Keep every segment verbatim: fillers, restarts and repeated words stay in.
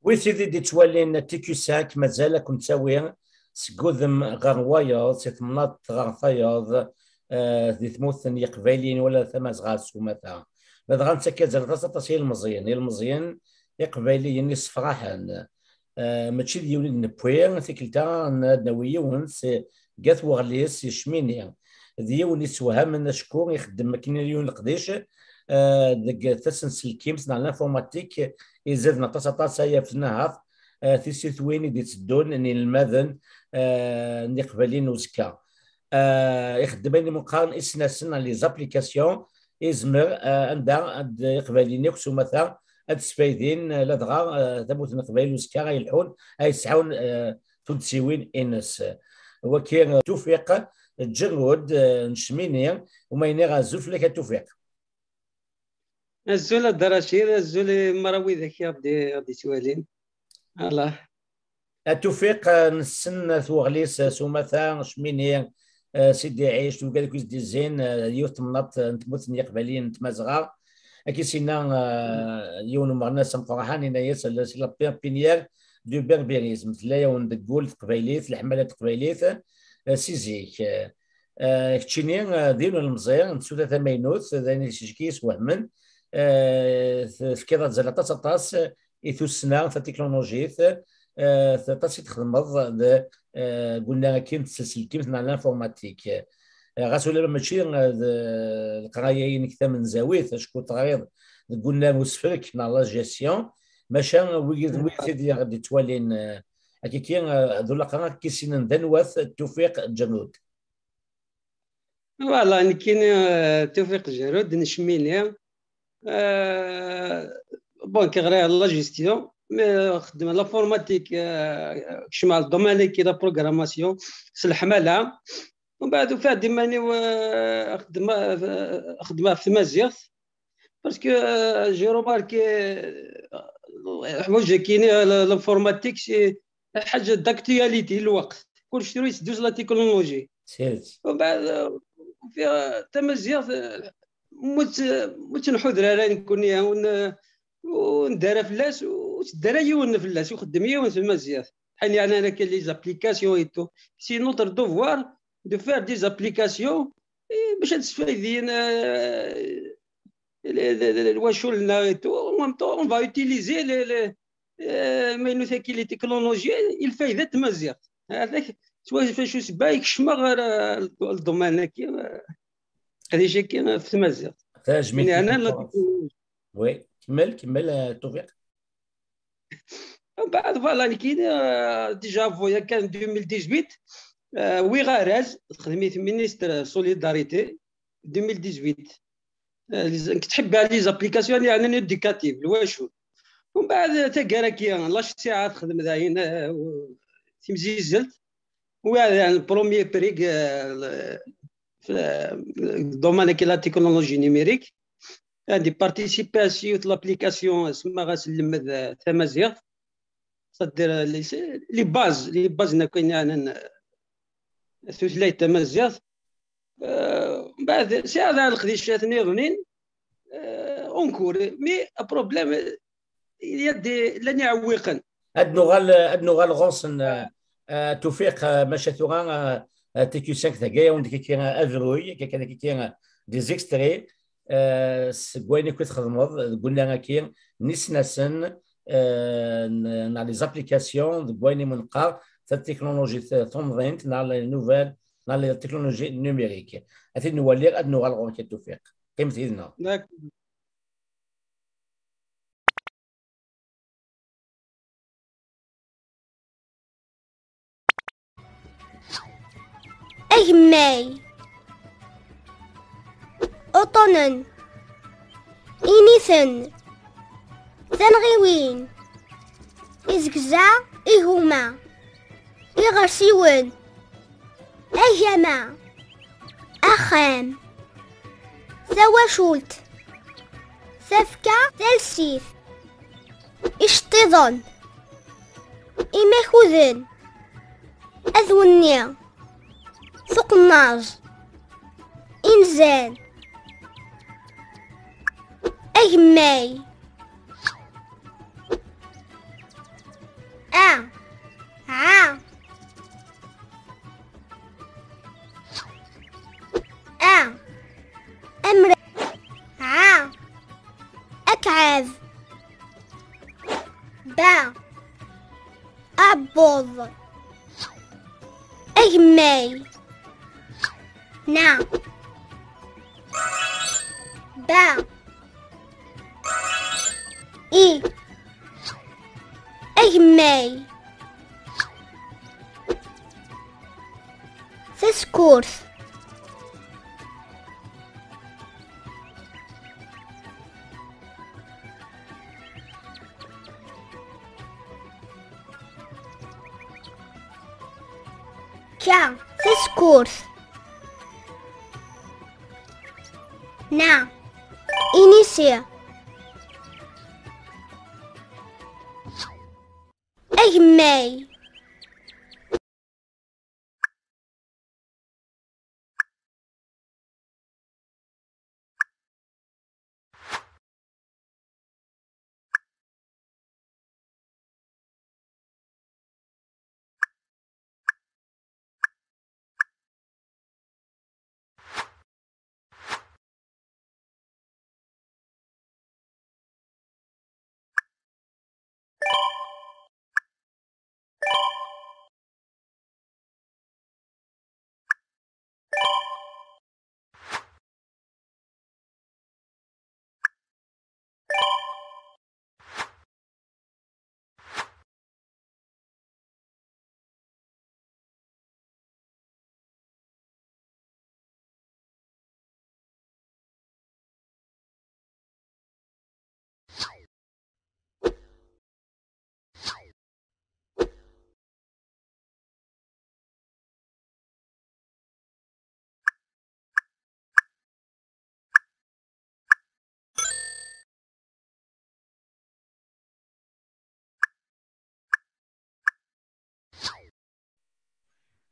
Wi tid i d-ittwalin T Q cinq, mazal ad ken-tawi seg udem ɣer wayeḍ, si temnaḍt ɣer tayeḍ, eh, di tmurt n Yiqbayliyen wala Tamazɣa s umata. Ladɣa nettak azal aṭas, aṭas i yilmeẓyen. Ilmeẓyen iqbayliyen issefraḥen. Eh, mačči d yiwen i d-newwi, tikkelt-a ad d-nawi yiwen seg At Weɣlis, si Cmini. D yiwen yessewhamen acku ixeddem akken i yiwen leqdic, eh, deg tasenselkimt neɣ l'informatique, izaden aṭas, aṭas aya ɣef tnahaḍt, eh, tisitwin i d-itteddun n yinelmaden, eh, n Iqbayliyen n uzekka. Eh, ixeddem ayen i qqaren isnasen, les applications, izmer, eh, anda ad Iqbayliyen akk s umata ad sfaydin, eh, ladɣa, eh, tamurt n Iqbayliyen uzekka ay lḥun, ay sɛun, eh, tuddsiwin-ines. Waki, eh, Tufiq Ǧerrud, eh, n Cmini, uma iniɣ azul fell-ak a Tufiq. Azul a Dda Racid, azul i merra widak i ɣ-d-, i ɣ-d-ittwalin. Allah. A Tufiq, eh, nessen At Weɣlis, eh, s umata, Cmini, eh, Sidi Ɛic, tugad akk i s-d-izzin, eh, yiwet temnaḍt, eh, n tmurt n Yiqbayliyen n Tmazɣa. Ad k-isina, eh, yiwen umeɣnas ameqqran, yenna-yas, la, c'est la pépinière du berbérisme. Tella-yawen deg wul teqbaylit, leḥmala n teqbaylit, eh, si zik. Eh, eh, keččini, eh, d yiwen n lemẓi n tsuta tamaynut, d ayen i k-yeswehmen. Eh, tefkiḍ azal aṭas, aṭas i tussna, tatiknulujit, eh, aṭas i txedmeḍ d, eh, gunna akin n tselselkimt neɣ l'informatique. Eh, ɣas ulamma mačči, eh, d leqraya-inek tamenzawit, acku teɣriḍ deg unnar usefrek neɣ la gestion, maca wigi d wid i d-yettwalin, eh, akiki, eh, d ulaqra ad k-issinen d anwa-t Tufiq Ǧerrud. Voilà, nekkini, eh, Tufiq Ǧerrud, n Cmini. Eh, bon, ki ɣriɣ la gestion, mais xeddmeɣ l'informatique, eh, kecmeɣ le domaine-agi la programmation, s leḥmala. Umbeɛd ufiɣ-d iman-iw, eh, xeddmeɣ, eh, xeddmeɣ ɣef tmaziɣt. Parce que, euh, j'ai remarqué, euh, ḥwaǧ akini, euh, l'informatique, c'est ḥaǧa d'actualité, lweqt. Kullec tura yetteddu s la technologie. Tidet. Umbeɛd, euh, ufiɣ, euh, tamaziɣt, euh, mu tt-, mu tt-nḥuder ara nekkni, ur n-, ur nedda ara fell-as, ur tedda ara yiwen fell-as, ur xeddem yiwen s tmaziɣt. Ḥin yeɛnan akka les applications et tout. C'est notre devoir de faire des applications, eh, bac ad sfayden, eh, le, le, le, le wacul-nneɣ et tout. En même temps, on va utiliser les, les, eh, ma yennut-agi les technologies, i lfayda n tmaziɣt. Hada s wa-, s wacu sebba i kecmeɣ ɣer, eh, le domaine-agi, eh, leqdic-agi ɣef tmaziɣt. Tajmilt. Yeɛnan la technologie. Oui, kemmel, kemmel, eh, Tufiq. Umbeɛd, voilà, nekkini, euh, déjà, avoya kan deux mille dix-huit, euh, wwiɣ araz, texdem-it ministre solidarité, deux mille dix-huit. Euh, les, nekk ttḥibbiɣ les applications, yeɛnan éducatives, lwacul. Umbeɛd, taggara-agi, la cctiɛa texdem dayen, euh, timzizzelt. Wwiɣ dayen le premier prix, euh, le, في le domaine de la technologie numérique. J'ai participé à une application, اسمها Selmed, euh, tamaziɣt. C'est-à-dire, euh, les, les bases, les bases n wakken yeɛnan, euh, tutlayt tamaziɣt. Euh, بعد, sɛiɣ daɣen leqdicat nniḍen, euh, en cours. Mais le problème, il y a des, llan iɛewwiqen. Ad nuɣal, ad nuɣal ɣur-sen, euh, euh, Tufiq, euh, maca tura, euh, euh, T Q cinq thegga-yawen-d kiki, euh, abruy, kiki, kiki, euh, des extraits, euh, seg wayen akk i txedmeḍ deg unnar-agi n isnasen, euh, n, neɣ les applications, deg wayen i mu neqqar tatiknulujit tumḍint, neɣ les nouvelles, neɣ les technologies numériques. Ad t-id-nwali, ad nuɣal ɣur-k a Tufiq. Qqimet yid-neɣ. D'accord. Agemmay. Uṭṭunen. Initen. Tanɣiwin. Izegza. Iguma. Iɣersiwen. Agama. Axxam. Tawacult. Tafekka talsit. Iceṭṭiḍen. Imakuden. Adwenni. Tuqnaẓ. Inzan. Agemmay. Ba. Aɛebbuḍ. Agemmay. Na. Ba. I. Agemmay. Tasekkurt. Ka, tasekkurt. Na, inisi. Agemmay.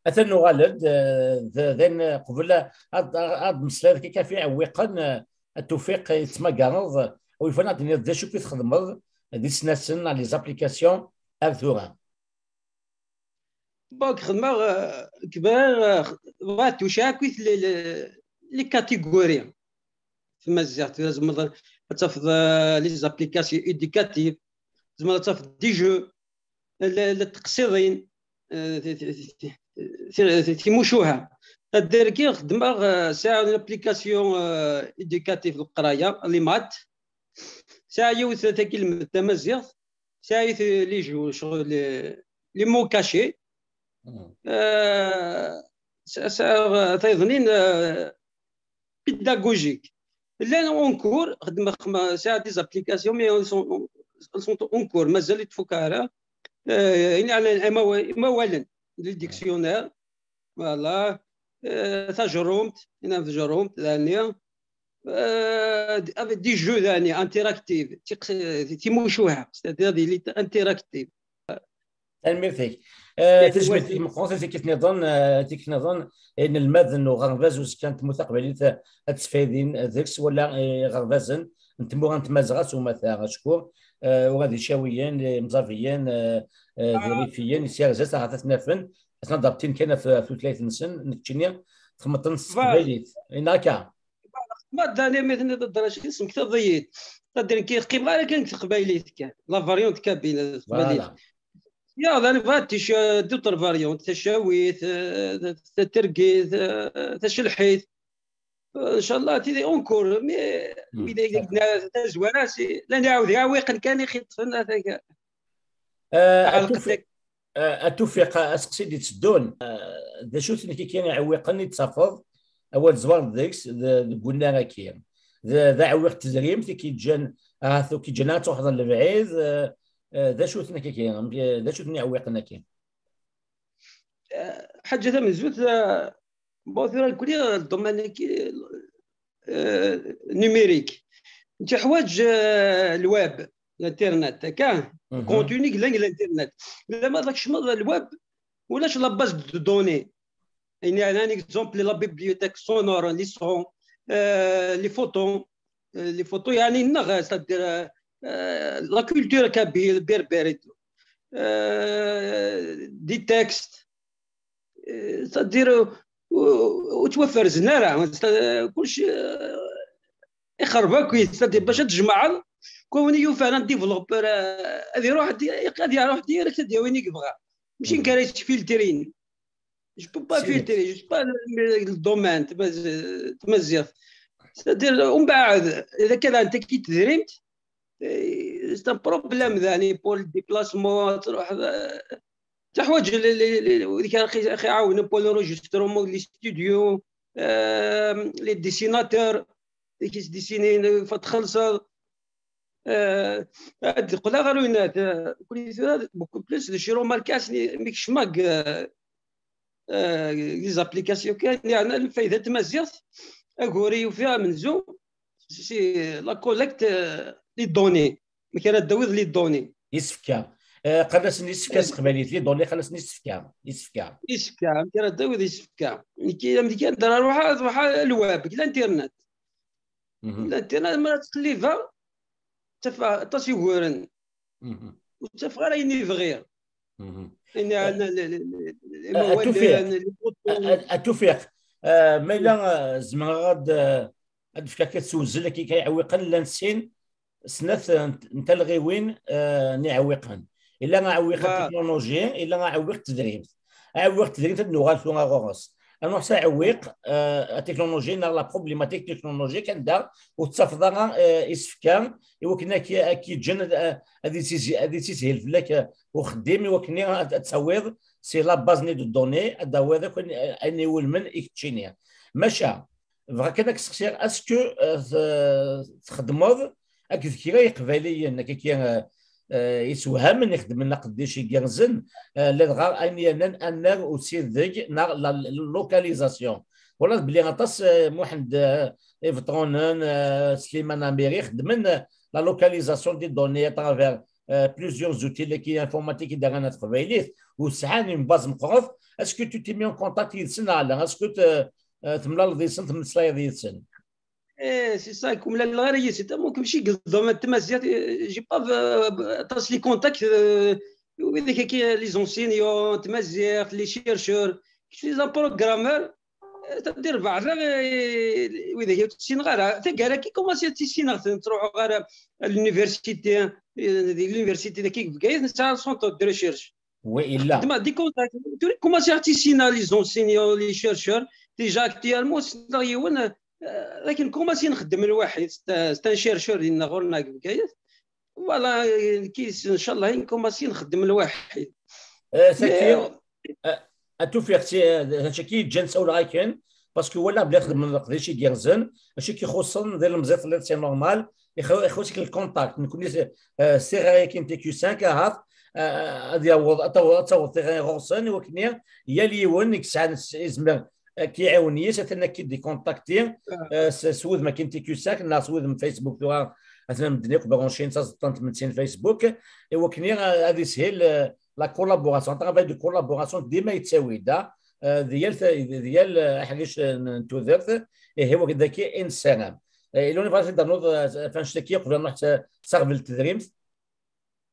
Atan nuɣal-d, eh, d, d ayen qbel ad, ad, ad meslayeɣ akka ɣef iɛewwiqen, eh, a Tufiq i tettmagareḍ, eh, u yufan ad d-tiniḍ d acu i txedmeḍ d isnasen, les applications, ar tura. Bon, xedmeɣ, eh, kber, eh, bɣiɣ tucɛa akkit les, les, les catégories. Tmaziɣt, tzemreḍ ad tafeḍ, eh, les applications éducatives, tzemreḍ ad tafeḍ des jeux, la, la teqsiḍin, eh, ti-, ti-, ti-, ti-, ti-, timucuha. Ad d-rkiɣ xedmeɣ, eh, sɛiɣ une application, eh, éducative leqraya, les maths. Sɛiɣ yiwet tagi lmed tamaziɣt, sɛiɣ yiwet les jeux, ccɣel, les, les mots cachés. Mhm. Eh, s-, sɛiɣ tayeḍnin, eh, pédagogiques. Llan en cours, xedmeɣ ma-, sɛiɣ des applications, mais elles sont, elles sont en cours, mazal ur tfuk ara. Eh, ini ɛnan imawa-, imawalen, les dictionnaires, voilà. Eh, tajerrumt, ini tajerrumt, dani. Eh, avec des jeux, dani, interactifs, tiq-, timucuha, c'est-à-dire il est interactif. Tanemmirt-ik. Eh, tazmert-ik meqqret, tikit niḍen, eh, tikit niḍen, inelmaden n uɣerbaz uzekka n tmurt taqbaylit, eh, ad ttfaydin deg-s, wala, eh, iɣerbazen n tmura n tmazɣa s umata, acku, eh, ula d icawiyen, imẓabiyen, eh, eh, d irifiyen, s yarza-s ahat ad ten-afen, ad ten-adaptin kan ɣef, ɣef tutlayt-nsen, nekčini, txedmeḍ-ten s teqbaylit. Neɣ akka? Ma dani mi tniḍ ddarac-is, smektaḍ-iyi-d. Ad d-nekk yeqqim ara kan deg teqbaylit kan. La variante kabyle d teqbaylit. Voilà. Ya, dani bɣiɣ tic-, d'autres variantes, tacawit, eh, tatergit, eh, tacelḥit. Eh, ncallah, tidi en cours, mais, hmm, mi d-, tazwara, si, llan iɛawed iɛewwiqen kan i ɣ-iṭṭfen, atan kan. Eh, ɛelqet-ak. Eh, a Tufiq, aseqsi d-itteddun, eh, d acu-ten kiki iɛewwiqen i d-tafeḍ awal ẓwar deg-s, d-, deg unnar-agi? D, d aɛewwiq n tezrimt i k-yeǧǧan, ahat ur k-yeǧǧan ara ad truḥeḍ ɣer lebɛid, eh, eh, d acu-ten kiki, eh, d acu-ten iɛewwiqen-agi? Eh, ḥaǧa tamenzut, eh, bon, tura nekni, le domaine-agi, eh, numérique. Teḥwaǧ, eh, le web, l'internet, akka? Mhm. Contenu yellan deg l'internet. Lama ad tkecmeḍ le web, ulac la base de données. Ayen yeɛnan, exemple, la bibliothèque sonore, les sons, euh, les photos, euh, les photos, yeɛni, neɣ, c'est-à-dire, euh, euh, la culture kabyle, berbère et tout. Euh, des textes, euh, c'est-à-dire, euh, ur ttwaferzen ara, c'est-à-dire, kullec, euh, ixerb akk, c'est-à-dire, bac ad tjemɛeḍ, Quoi, win yufan un développeur, euh, ad iruḥ ad, ad iruḥ direct ad yawi win i yebɣa. Mačči nekk ara yettfiltrin. Je peux pas filtrer, je suis pas le, le domaine, tmaz-, tmaziɣt. C'est-à-dire, umbeɛd, إذا كان أنت كي تدريمت, eh, c'est un problème, يعني, pour le déplacement, تروح, eh, تحوج ل-, ل-, ل-, ل-, وديك أخي، أخي عاون pour l'enregistrement, les studios, eh, les dessinateurs, اللي كيديسيني فتخلص. آه، هاد القلا غير وينات، آه، كل ثلاثة beaucoup plus de شي روماركاسني ميك شماك، آه، آه، les applications كاين، يعني، الفايدة تمازيغت، أكوري وفيها منزو، c'est la collecte, آه، les données، ما كان داويض les données. يسفكا. آه، قال لنا يسفكا سقباليت، les données قال لنا يسفكا، يسفكا. يسفكا، ما كان داويض يسفكا. كي، كي دار روحها، روحها الواب، الانترنت. الانترنت ما تقلبها، تف-، تصيغورن. وتف غير أين يبغي. إن عندنا ال-، ال-، ال-، الموال، التوفيق. ال-، البطون. التوفيق. آه، ما إلا، آه، زعما غاد، آه، هاد الفكرة كتسوزل كي كيعوقن لنا سين، سنات نت-، نتلغيوين، آه، نعوقن. إلا نعوق التكنولوجيا، إلا نعوق التدريب. عوق التدريب تنوغال ثم غوغوس. أنا حسا عويق، آه، التكنولوجيا، نار لا بروبليماتيك تكنولوجيا كان دا، وتصفضها، آه، إسفكان، إوا كنا كي، كي جن، آه، هذه تيزي-، هذه تيسهل فلاك، آه، وخديم، إوا كنا تصوير، سي لا باز ني دو دوني، هذا هو هذاك وين، آه، أني ولمن إكتشينيا. ماشا، بغا كان كسقسيغ، اسكو، آه، ت-، تخدمض اكد كرا يقباليين، هكا كي، آه، آه، يسوهمن يخدمن قديش يقرزن، آه، لا دغا أين ينن أنر وسير ذق نار لا لوكاليزاسيون. ولا بلي غطاس، آه، محمد، آه، إفطرونن، آه، سليمان أميري خدمن، آه، لا لوكاليزاسيون دي دوني اترافير، آه، بليزيور زوتي اللي كي انفورماتيك داغانا تقبايليت، وسعان اون باز مقرض. اسكو تو تي مي اون كونتاكت يدسن على، اسكو ت-، آه، تملال ديسن، تمسلاي ديسن؟ ايه، سي سا، كوم لا، لا، غير هي، سي ممكن ماشي قلدهم التمازيغ، جي با ف-، تصلي كونتاكت، آه، ويديك كي لي زونسينيون تمازيغ، لي شيرشور، كي لي زابروغرامور، آه، تدير بعض، آه، ويديك تسين غير، تلقى كي كوماسي تيسين غير تروح غير لونيفرسيتي، آه، دي لونيفرسيتي كي بقيت نتاع سونتر دو ريشيرش. والا خدمة دي كونتاكت. توري كوماسي تيسينا لي زونسينيون، لي شيرشور، ديجا اكتيالمون سنا يون، آه، لكن كوماسي نخدم الواحد، ستا-، ستا شيرشور ديالنا غورنا كبكايت. فوالا، كي س-، إن شاء الله نكوماسي نخدم الواحد. آه، ثانك يو. آه، اتوفيق سي، آه، هادشي كي جا نساول غاكن، باسكو ولا بلي خدم القديشي كيرزن، هادشي كيخصن ديال المزيت اللي سي نورمال، يخ-، يخصك الكونتاكت، نكون سي، آه، سي غايا كاين تي كيو خمسة هاف، آه، هاد يعوض، اتاو-، اتاوض تي غايا غوصن، وكني يا ليون يكسعن س-، يزمر، آه، كيعاون يس، اتنا كي دي كونتاكتي، آه، س-، سوود ما كاين تي كيو خمسة، نا سوود من فيسبوك، ثورا، اتنا مدنيك برونشين، سا زطان تمنتين فيسبوك، ايوا كني، آه، هادي سهيل، آه، لا كولابوراسيون، طرافاي دو كولابوراسيون ديما يتساوي دا، آه، ديال ث-، ديال، آه، حريش، آه، ن-، نتوذرت، إيه، هو كذاكي إنسان. آه، إلو نبغى تدرنوض، آه، فانشتكي قبل نروح ت-، تغبل التدريم.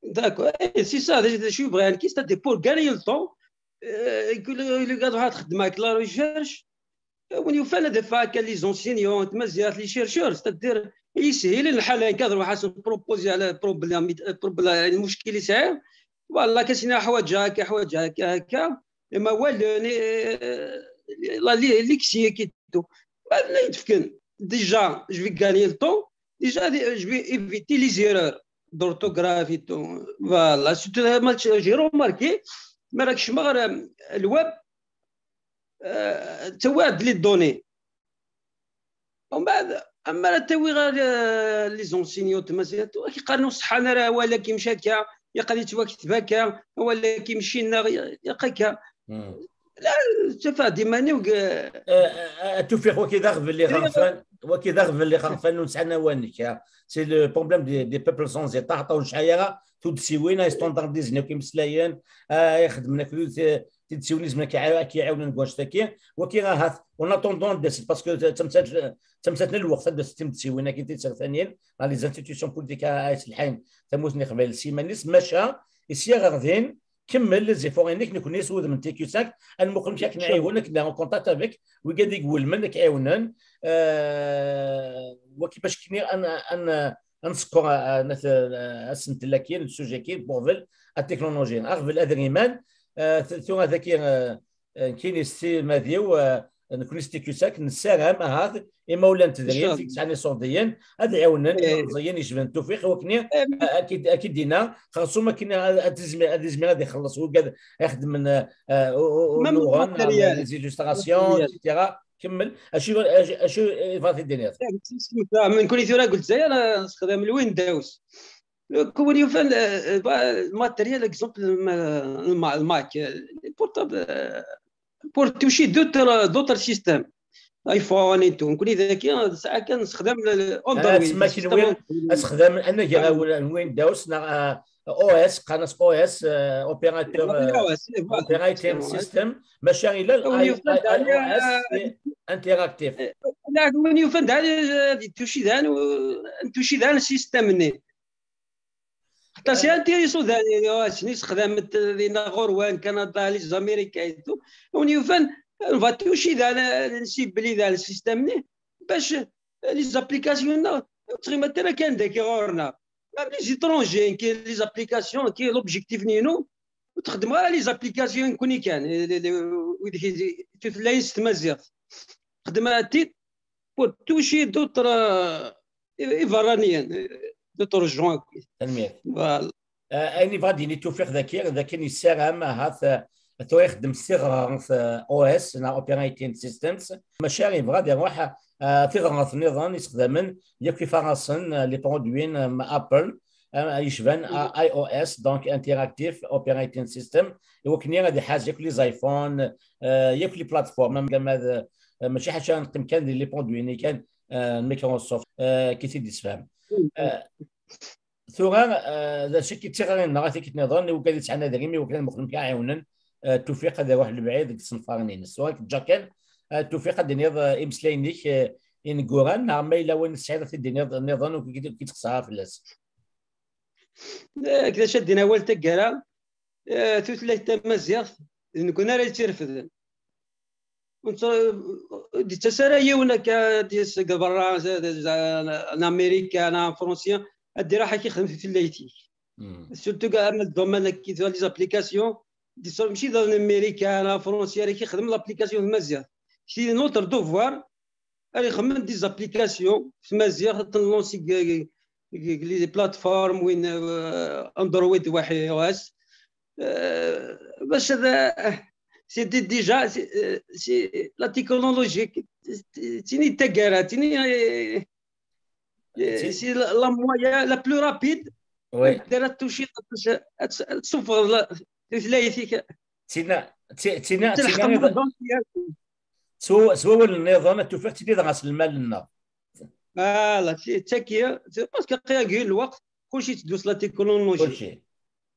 داكو، إيه، سي سا، هذا شو يبغي، يعني، كي ستادي بور غاني لو طون، آه، يقول له، يقول له، قاعد واحد خدمة لا ريشيرش، وين يوفى هذا فاك لي زونسينيون، تمازيغ، لي شيرشور، ستادير يسهل الحال هكا، تروح حسن بروبوزي على بروبليم، بروبليم، يعني، المشكل يسعى. والله كاسينا حوايج هكا، حوايج هكا، هكا. اما والو، ني-، لا لي-، ليكسي كي تو. ما يتفكن. ديجا، جو في غاني لو طون. ديجا، جو في ايفيتي لي زيرور دورتوغراف اي تو. فوالا، سيرتو ما تش-، جي روماركي، ما راكش مغرب الويب، آه، تواعد لي دوني. ومن بعد، اما راه تاوي غير، آه، لي زونسينيون تما سي-، تو كيقارنوا الصحة، انا راه ولا كيمشي هكا، يا قضيت واكتب هكا، ولا كيمشي لنا، يا، يا هكا. لا، شوف، هادي ماني وق- آه، آه، آه، توفيق، وكي داغ بلي غنفان، وكي داغ بلي غنفان ونسعنا وانك، يا. سي لو بروبليم دي، دي بيبل سون زيتا، عطاو شحال راه تود سيوينا، ستوندارديزنا كيمسلايين، آه، يخدمنا كل تيدسيونيزم كيعاونن كواش تاكي، وكي راه هاث، اون اتوندون ديس، باسكو تمسات، تمساتنا الوقت هاد السيستم تسيوينا كي تيسير ثانيين، لا لي زانستيتيسيون بوليتيك ايس الحين، تموت نقبل سيمانيس، ماشا، يسيا غاردين، كمل لي زيفور انك نكون نسود من تي كيو سانك، المقيم كاك نعيونك لا اون كونتاكت افيك، ويقاد يقول منك عيونن، آه، وكيفاش كني ان، ان، ad nsekkeṛ, eh, eh, asentel-agi, le sujet-agi, n uɣbel, la technologie, aɣbel adriman, eh, t-, tura dagi, eh, eh, nekkini s timad-iw, eh, nekkni s T Q S A K, nessaram ahat imawlan n tedrimt i yesɛan iṣurdiyen ad ɛiwnen ilemẓiyen yecban Tufiq i wakken ad k-id-, ad k-id-iniɣ xersum akken ad, ad tizmi-, ad izmir ad ixelleṣ wigad ixeddmen, eh, eh, u-, u-, unuɣen, les illustrations, et cetera. Kemmel. Acu, acu, acu i tebɣiḍ ad d-tiniḍ? Nekkni tura deg Lezzayer, eh, nessexdam le Windows. Win yufan, eh, eh, le matériel, exemple, le ma-, le ma-, le Mac, eh, les portables, eh, pour toucher d'autres, d'autres systèmes. iPhone et tout. Nekkni dagi, saɛa kan nessexdam le, le Android, tma le système Android. Ad txedmem anagraw n Windows neɣ, eh, O S, qqaren-as O S, eh, opérateur, eh, operating system, maca ila iOS, eh, interactive. Win yufan daɣen ad yettuci daɣen, nettuci daɣen système-nni. Xaṭer si anti isudan, asen issexdamen dinna ɣur-wen, Kanada, les Américains et tout. Win yufan, va toucher daɣen, nessibli daɣen système-nni, bac, eh, les applications-nneɣ, ur ttɣimant ara kan dagi ɣur-neɣ. Même les étrangers, qui les applications, qui l'objectif-nni-inu, ur txeddmeɣ ara les applications nekkni kan, eh, les, les, wid i tutlayin s tmaziɣt. Xeddmeɣ-t-id pour toucher d'autres, euh, iberraniyen, eh, d'autres gens. Tanemmirt. Voilà. Eh, ayen yebɣa ad d-yini Tufiq dagi, d akken yessaram ahat, eh, tura ixeddem s tiɣremt, eh, O S neɣ operating systems, maca yebɣa ad iruḥ, eh, tiɣremt nniḍen issexdamen yakk ifaṛasen, eh, les produits, eh, n Apple, eh, yecban, eh, iOS, donc interactive operating system, i wakken ad iḥaz yakk les iPhone, eh, yakk les plateformes, am, am, eh, mačči ḥaca neqqim kan di les produits-nni kan, eh, n Microsoft, eh, ki t-id-yessefhem. Eh, Tura, eh, d acu i d tiɣri-nneɣ a tikkelt nniḍen, i wigad yesɛan adrim, i wakken ad muqlen amek ara ɛiwnen, eh, Tufiq ad iruḥ lebɛid deg isenfaren-ines. Tura, ad k-ǧǧeɣ kan, eh, Tufiq, ad d-tiniḍ, eh, imeslayen-ik, eh, ineggura, neɣ ma yella wayen tesɛiḍ ad t-id-tiniḍ nniḍen, ur k-, ur k-id-xeṣṣer ara fell-as. Eh, d acu ad d-iniɣ awal taggara, eh, tutlayt tamaziɣt, d nekkni ara yettirefden. Ur d-yettas ara yiwen akka, d-, seg berra, n Amerika, neɣ n Fransa, ad d-iruḥ ad k-ixdem tutlayt-ik. Surtout deg, ama le domaine-agi, les applications, d-, mačči d Amerika neɣ Fransa ara k-ixdem l'application tamaziɣt. C'est notre devoir, ad ixdem des applications s tmaziɣt, ad ten-lancer deg, deg, deg les plateformes, win, euh, Android, wa iOS. Euh, bac ad, c'est dé-, déjà, c'est, euh, c'est la technologie, c'est une tagara, c'est une, euh, c'est la, la moyen la plus rapide. Oui. Ad toucher, ad toucher, ad, ad tsuffeɣ la, tutlayt-ik. Tina, ti-, tina, tina, s, s wawal nniḍen, ad tufiḍ tili dɣa s lmal-nneɣ. Voilà, c'est, c'est qui, c'est parce que aql-aɣ deg lweqt, kulci yetteddu s la technologie. Kulci. D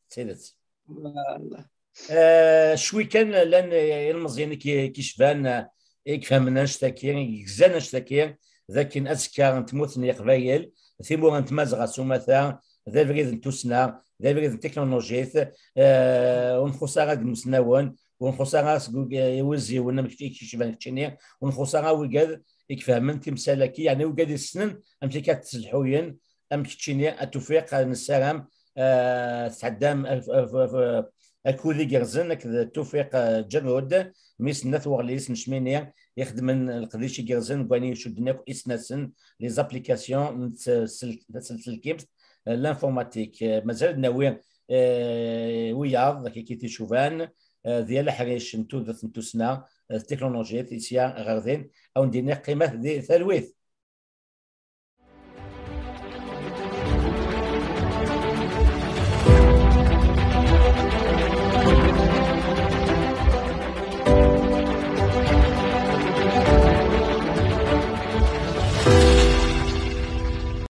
tidet. Voilà. Eh, cwi kan llan, eh, ilmeẓyen i k-, i k-icban, eh, i ifehmen annect-agi, i yegzan annect-agi, d akken azekka n tmurt n Yeqbayel, timura n Tmazɣa s umata, d abrid n tussna, d abrid n teknulujit, eh, ur nxuṣṣ ara deg imusnawen, ur nxuṣṣ ara seg ug-, iwiziwen amek i k-icban keččini, ur nxuṣṣ ara wigad i ifehmen timsal-agi, yeɛni wigad yessnen amek akka ad ttselḥuyen, am keččini, a Tufiq, nessaram, eh, tɛeddam af-, af-, af-, akud igerrzen akked Tufiq, eh, Ǧerrud, mmi-s n At Weɣlis n Cmini, ixedmen leqdic igerrzen deg wayen icudden akk isnasen, les applications n tsel-, taselselkimt, eh, l'informatique. Eh, mazal ad nawi, eh, wiyaḍ, akka i t-icuban, eh, d yal aḥric n tudert n tussna, eh, d teknulujit, i sya ɣer din, ad wen-d-iniɣ qqimet di talwit.